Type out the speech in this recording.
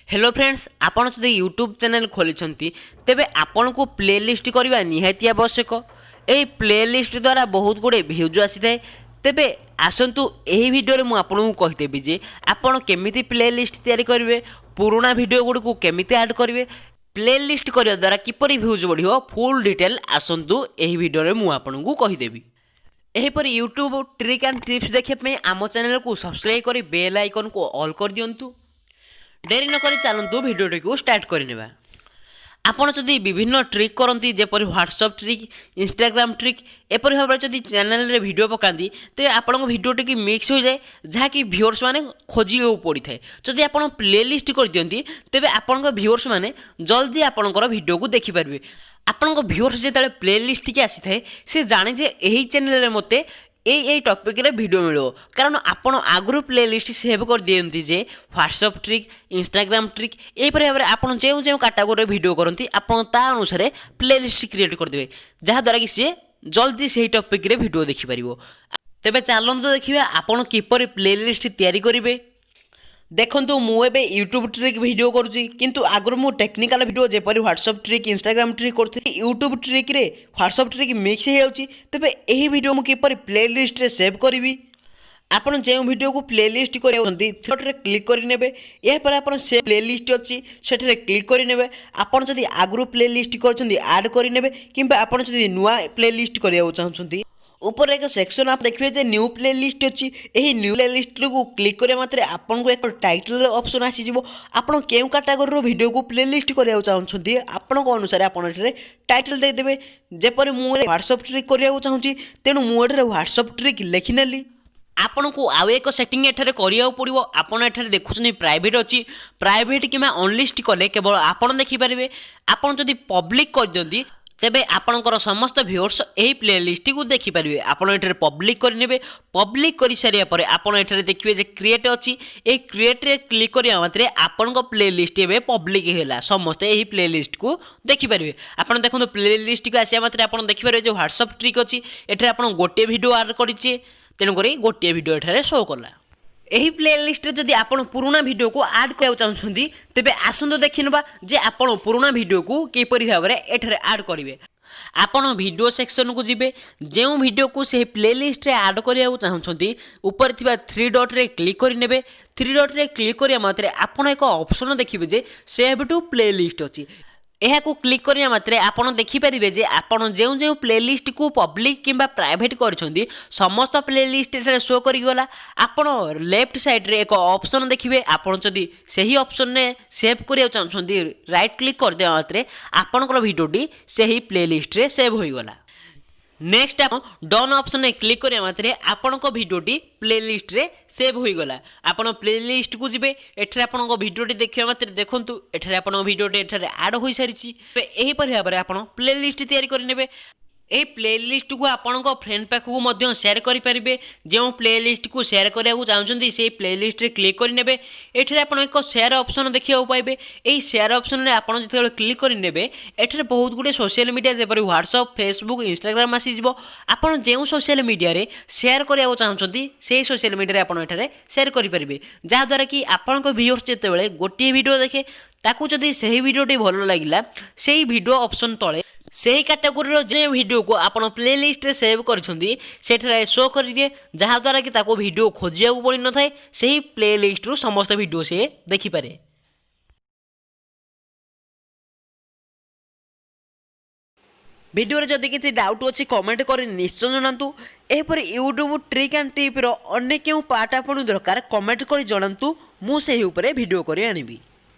Hello friends, ଆପଣ ଯଦି YouTube channel ଖୋଲିଛନ୍ତି, ତେବେ ଆପଣଙ୍କୁ ପ୍ଲେ ଲିଷ୍ଟ କରିବା ନିହାତି ଆବଶ୍ୟକ। ଏହି ପ୍ଲେ ଲିଷ୍ଟ ଦ୍ୱାରା ବହୁତ ଗୁଡ଼ିଏ ଭ୍ୟୁଜ୍ ଆସିଥାଏ। ତେବେ ଆସନ୍ତୁ, ଏହି ଭିଡ଼ିଓରେ ମୁଁ ଆପଣଙ୍କୁ କହିଦେବି ଯେ ଆପଣ କେମିତି ପ୍ଲେ ଲିଷ୍ଟ ତିଆରି କରିବେ, ପୁରୁଣା ଭିଡ଼ିଓ ଗୁଡ଼ିକୁ କେମିତି ଆଡ଼୍ କରିବେ, ପ୍ଲେ ଲିଷ୍ଟ କରିବା ଦ୍ୱାରା କିପରି ଭ୍ୟୁଜ୍ ବଢ଼ିବ, ଫୁଲ୍ ଡିଟେଲ୍ ଆସନ୍ତୁ ଏହି ଭିଡ଼ିଓରେ ମୁଁ ଆପଣଙ୍କୁ କହିଦେବି। ଏହିପରି ୟୁଟ୍ୟୁବ୍ ଟ୍ରିକ୍ ଆଣ୍ଡ ଟିପ୍ସ ଦେଖିବା ପାଇଁ ଆମ ଚ୍ୟାନେଲକୁ ସବସ୍କ୍ରାଇବ୍ କରି ବେଲ୍ ଆଇକନ୍କୁ ଅଲ୍ କରିଦିଅନ୍ତୁ। ଡେରି ନକରି ଚାଲନ୍ତୁ, ଭିଡ଼ିଓଟିକୁ ଷ୍ଟାର୍ଟ କରିନେବା। ଆପଣ ଯଦି ବିଭିନ୍ନ ଟ୍ରିକ୍ କରନ୍ତି, ଯେପରି ହ୍ୱାଟ୍ସଅପ୍ ଟ୍ରିକ୍, ଇନଷ୍ଟାଗ୍ରାମ ଟ୍ରିକ୍, ଏପରି ଭାବରେ ଯଦି ଚ୍ୟାନେଲରେ ଭିଡ଼ିଓ ପକାନ୍ତି, ତେବେ ଆପଣଙ୍କ ଭିଡ଼ିଓ ଟିକେ ମିକ୍ସ ହୋଇଯାଏ, ଯାହାକି ଭିଉଅର୍ସ ମାନେ ଖୋଜିବାକୁ ପଡ଼ିଥାଏ। ଯଦି ଆପଣ ପ୍ଲେ ଲିଷ୍ଟ କରିଦିଅନ୍ତି, ତେବେ ଆପଣଙ୍କ ଭିଉଅର୍ସ ମାନେ ଜଲ୍ଦି ଆପଣଙ୍କର ଭିଡ଼ିଓକୁ ଦେଖିପାରିବେ। ଆପଣଙ୍କ ଭିଉଅର୍ସ ଯେତେବେଳେ ପ୍ଲେ ଲିଷ୍ଟକି ଆସିଥାଏ, ସେ ଜାଣେ ଯେ ଏହି ଚ୍ୟାନେଲରେ ମୋତେ ଏଇ ଏଇ ଟପିକ୍ରେ ଭିଡ଼ିଓ ମିଳିବ। କାରଣ ଆପଣ ଆଗରୁ ପ୍ଲେ ଲିଷ୍ଟ ସେଭ୍ କରିଦିଅନ୍ତି ଯେ ହ୍ୱାଟ୍ସଅପ୍ ଟ୍ରିକ୍, ଇନଷ୍ଟାଗ୍ରାମ ଟ୍ରିକ୍, ଏହିପରି ଭାବରେ ଆପଣ ଯେଉଁ ଯେଉଁ କାଟାଗୋରୀରେ ଭିଡ଼ିଓ କରନ୍ତି, ଆପଣ ତା ଅନୁସାରେ ପ୍ଲେ ଲିଷ୍ଟ କ୍ରିଏଟ୍ କରିଦେବେ, ଯାହାଦ୍ୱାରା କି ସିଏ ଜଲ୍ଦି ସେହି ଟପିକ୍ରେ ଭିଡ଼ିଓ ଦେଖିପାରିବ। ତେବେ ଚାଲନ୍ତୁ ଦେଖିବା ଆପଣ କିପରି ପ୍ଲେ ଲିଷ୍ଟ ତିଆରି କରିବେ। ଦେଖନ୍ତୁ, ମୁଁ ଏବେ ୟୁଟ୍ୟୁବ୍ ଟ୍ରିକ୍ ଭିଡ଼ିଓ କରୁଛି, କିନ୍ତୁ ଆଗରୁ ମୁଁ ଟେକ୍ନିକାଲ୍ ଭିଡ଼ିଓ ଯେପରି ହ୍ୱାଟ୍ସଅପ୍ ଟ୍ରିକ୍, ଇନଷ୍ଟାଗ୍ରାମ ଟ୍ରିକ୍ କରୁଥିଲି। ୟୁଟ୍ୟୁବ୍ ଟ୍ରିକ୍ରେ ହ୍ୱାଟ୍ସଅପ୍ ଟ୍ରିକ୍ ମିକ୍ସ ହେଇଯାଉଛି। ତେବେ ଏହି ଭିଡ଼ିଓ ମୁଁ କିପରି ପ୍ଲେ ଲିଷ୍ଟରେ ସେଭ୍ କରିବି? ଆପଣ ଯେଉଁ ଭିଡ଼ିଓକୁ ପ୍ଲେ ଲିଷ୍ଟ କରିବାକୁ ଥ୍ରୀରେ କ୍ଲିକ୍ କରିନେବେ। ଏହାପରେ ଆପଣ ସେ ପ୍ଲେ ଲିଷ୍ଟ ଅଛି, ସେଠାରେ କ୍ଲିକ୍ କରିନେବେ। ଆପଣ ଯଦି ଆଗରୁ ପ୍ଲେ ଲିଷ୍ଟ କରିଛନ୍ତି, ଆଡ଼୍ କରିନେବେ, କିମ୍ବା ଆପଣ ଯଦି ନୂଆ ପ୍ଲେ ଲିଷ୍ଟ କରିବାକୁ ଚାହୁଁଛନ୍ତି, ଉପରେ ଏକ ସେକ୍ସନ୍ ଆପଣ ଦେଖିବେ ଯେ ନ୍ୟୁ ପ୍ଲେ ଲିଷ୍ଟ ଅଛି। ଏହି ନ୍ୟୁ ପ୍ଲେ ଲିଷ୍ଟକୁ କ୍ଲିକ୍ କରିବା ମାତ୍ରେ ଆପଣଙ୍କୁ ଏକ ଟାଇଟଲ୍ ଅପସନ୍ ଆସିଯିବ। ଆପଣ କେଉଁ କାଟାଗୋରୀର ଭିଡ଼ିଓକୁ ପ୍ଲେ ଲିଷ୍ଟ କରିବାକୁ ଚାହୁଁଛନ୍ତି, ଆପଣଙ୍କ ଅନୁସାରେ ଆପଣ ଏଠାରେ ଟାଇଟଲ୍ ଦେଇଦେବେ। ଯେପରି ମୁଁ ହ୍ୱାଟ୍ସଅପ୍ ଟ୍ରିକ୍ କରିବାକୁ ଚାହୁଁଛି, ତେଣୁ ମୁଁ ଏଠାରେ ହ୍ୱାଟ୍ସଅପ୍ ଟ୍ରିକ୍ ଲେଖିନେଲି। ଆପଣଙ୍କୁ ଆଉ ଏକ ସେଟିଂ ଏଠାରେ କରିବାକୁ ପଡ଼ିବ। ଆପଣ ଏଠାରେ ଦେଖୁଛନ୍ତି ପ୍ରାଇଭେଟ୍ ଅଛି। ପ୍ରାଇଭେଟ୍ କିମ୍ବା ଅନଲିଷ୍ଟ କଲେ କେବଳ ଆପଣ ଦେଖିପାରିବେ। ଆପଣ ଯଦି ପବ୍ଲିକ୍ କରିଦିଅନ୍ତି, ତେବେ ଆପଣଙ୍କର ସମସ୍ତ ଭିଉଅର୍ସ ଏହି ପ୍ଲେ ଲିଷ୍ଟଟିକୁ ଦେଖିପାରିବେ। ଆପଣ ଏଠାରେ ପବ୍ଲିକ୍ କରିନେବେ। ପବ୍ଲିକ୍ କରିସାରିବା ପରେ ଆପଣ ଏଠାରେ ଦେଖିବେ ଯେ କ୍ରିଏଟ୍ ଅଛି। ଏହି କ୍ରିଏଟ୍ରେ କ୍ଲିକ୍ କରିବା ମାତ୍ରେ ଆପଣଙ୍କ ପ୍ଲେ ଲିଷ୍ଟ ଏବେ ପବ୍ଲିକ୍ ହେଲା, ସମସ୍ତେ ଏହି ପ୍ଲେ ଲିଷ୍ଟକୁ ଦେଖିପାରିବେ। ଆପଣ ଦେଖନ୍ତୁ, ପ୍ଲେ ଲିଷ୍ଟକୁ ଆସିବା ମାତ୍ରେ ଆପଣ ଦେଖିପାରିବେ ଯେ ହ୍ୱାଟ୍ସଅପ୍ ଟ୍ରିକ୍ ଅଛି। ଏଠାରେ ଆପଣ ଗୋଟିଏ ଭିଡ଼ିଓ ଆଡ଼୍ କରିଛେ, ତେଣୁକରି ଗୋଟିଏ ଭିଡ଼ିଓ ଏଠାରେ ଶୋ କଲା। ଏହି ପ୍ଲେ ଲିଷ୍ଟରେ ଯଦି ଆପଣ ପୁରୁଣା ଭିଡ଼ିଓକୁ ଆଡ଼୍ କରିବାକୁ ଚାହୁଁଛନ୍ତି, ତେବେ ଆସନ୍ତୁ ଦେଖିନେବା ଯେ ଆପଣ ପୁରୁଣା ଭିଡ଼ିଓକୁ କିପରି ଭାବରେ ଏଠାରେ ଆଡ଼୍ କରିବେ। ଆପଣ ଭିଡ଼ିଓ ସେକ୍ସନକୁ ଯିବେ। ଯେଉଁ ଭିଡ଼ିଓକୁ ସେହି ପ୍ଲେ ଲିଷ୍ଟରେ ଆଡ଼୍ କରିବାକୁ ଚାହୁଁଛନ୍ତି, ଉପରେ ଥିବା ଥ୍ରୀ ଡଟ୍ରେ କ୍ଲିକ୍ କରିନେବେ। ଥ୍ରୀ ଡଟ୍ରେ କ୍ଲିକ୍ କରିବା ମାତ୍ରେ ଆପଣ ଏକ ଅପସନ୍ ଦେଖିବେ ଯେ ସେଭ୍ ଟୁ ପ୍ଲେ ଲିଷ୍ଟ ଅଛି। ଏହାକୁ କ୍ଲିକ୍ କରିବା ମାତ୍ରେ ଆପଣ ଦେଖିପାରିବେ ଯେ ଆପଣ ଯେଉଁ ଯେଉଁ ପ୍ଲେ ଲିଷ୍ଟକୁ ପବ୍ଲିକ୍ କିମ୍ବା ପ୍ରାଇଭେଟ୍ କରିଛନ୍ତି, ସମସ୍ତ ପ୍ଲେ ଲିଷ୍ଟ ଏଠାରେ ଶୋ କରିଗଲା। ଆପଣ ଲେଫ୍ଟ ସାଇଡ଼୍ରେ ଏକ ଅପସନ୍ ଦେଖିବେ। ଆପଣ ଯଦି ସେହି ଅପସନ୍ରେ ସେଭ୍ କରିବାକୁ ଚାହୁଁଛନ୍ତି, ରାଇଟ୍ କ୍ଲିକ୍ କରିଦେବା ମାତ୍ରେ ଆପଣଙ୍କର ଭିଡ଼ିଓଟି ସେହି ପ୍ଲେ ଲିଷ୍ଟରେ ସେଭ୍ ହୋଇଗଲା। ନେକ୍ସଟ, ଆପଣ ଡନ୍ ଅପସନ୍ରେ କ୍ଲିକ୍ କରିବା ମାତ୍ରେ ଆପଣଙ୍କ ଭିଡ଼ିଓଟି ପ୍ଲେ ଲିଷ୍ଟରେ ସେଭ୍ ହୋଇଗଲା। ଆପଣ ପ୍ଲେ ଲିଷ୍ଟକୁ ଯିବେ। ଏଠାରେ ଆପଣଙ୍କ ଭିଡ଼ିଓଟି ଦେଖିବା ମାତ୍ରେ ଦେଖନ୍ତୁ, ଏଠାରେ ଆପଣଙ୍କ ଭିଡ଼ିଓଟି ଏଠାରେ ଆଡ଼୍ ହୋଇସାରିଛି। ଏହିପରି ଭାବରେ ଆପଣ ପ୍ଲେ ଲିଷ୍ଟ ତିଆରି କରିନେବେ। ଏହି ପ୍ଲେ ଲିଷ୍ଟକୁ ଆପଣଙ୍କ ଫ୍ରେଣ୍ଡ ପାଖକୁ ମଧ୍ୟ ସେୟାର କରିପାରିବେ। ଯେଉଁ ପ୍ଲେ ଲିଷ୍ଟକୁ ସେୟାର କରିବାକୁ ଚାହୁଁଛନ୍ତି, ସେହି ପ୍ଲେ ଲିଷ୍ଟରେ କ୍ଲିକ୍ କରିନେବେ। ଏଠାରେ ଆପଣ ଏକ ସେୟାର ଅପସନ୍ ଦେଖିବାକୁ ପାଇବେ। ଏହି ସେୟାର ଅପସନ୍ରେ ଆପଣ ଯେତେବେଳେ କ୍ଲିକ୍ କରିନେବେ, ଏଠାରେ ବହୁତ ଗୁଡ଼ିଏ ସୋସିଆଲ ମିଡ଼ିଆ ଯେପରି ହ୍ୱାଟ୍ସଅପ୍, ଫେସବୁକ୍, ଇନଷ୍ଟାଗ୍ରାମ ଆସିଯିବ। ଆପଣ ଯେଉଁ ସୋସିଆଲ ମିଡ଼ିଆରେ ସେୟାର କରିବାକୁ ଚାହୁଁଛନ୍ତି, ସେହି ସୋସିଆଲ ମିଡ଼ିଆରେ ଆପଣ ଏଠାରେ ସେୟାର କରିପାରିବେ, ଯାହାଦ୍ୱାରା କି ଆପଣଙ୍କ ଭିଉଅର୍ସ ଯେତେବେଳେ ଗୋଟିଏ ଭିଡ଼ିଓ ଦେଖେ, ତାକୁ ଯଦି ସେହି ଭିଡ଼ିଓଟି ଭଲ ଲାଗିଲା, ସେହି ଭିଡ଼ିଓ ଅପସନ୍ ତଳେ ସେହି କାଟାଗୋରୀର ଯେଉଁ ଭିଡ଼ିଓକୁ ଆପଣ ପ୍ଲେ ଲିଷ୍ଟରେ ସେଭ୍ କରିଛନ୍ତି, ସେଠାରେ ଶୋ କରିଦିଏ, ଯାହାଦ୍ୱାରା କି ତାକୁ ଭିଡ଼ିଓ ଖୋଜିବାକୁ ପଡ଼ିନଥାଏ। ସେହି ପ୍ଲେ ଲିଷ୍ଟରୁ ସମସ୍ତ ଭିଡ଼ିଓ ସିଏ ଦେଖିପାରେ। ଭିଡ଼ିଓରେ ଯଦି କିଛି ଡାଉଟ୍ ଅଛି, କମେଣ୍ଟ କରି ନିଶ୍ଚୟ ଜଣାନ୍ତୁ। ଏହିପରି ୟୁଟ୍ୟୁବ୍ ଟ୍ରିକ୍ ଆଣ୍ଡ ଟିପ୍ର ଅନ୍ୟ କେଉଁ ପାର୍ଟ ଆପଣଙ୍କୁ ଦରକାର, କମେଣ୍ଟ କରି ଜଣାନ୍ତୁ। ମୁଁ ସେହି ଉପରେ ଭିଡ଼ିଓ କରି ଆଣିବି।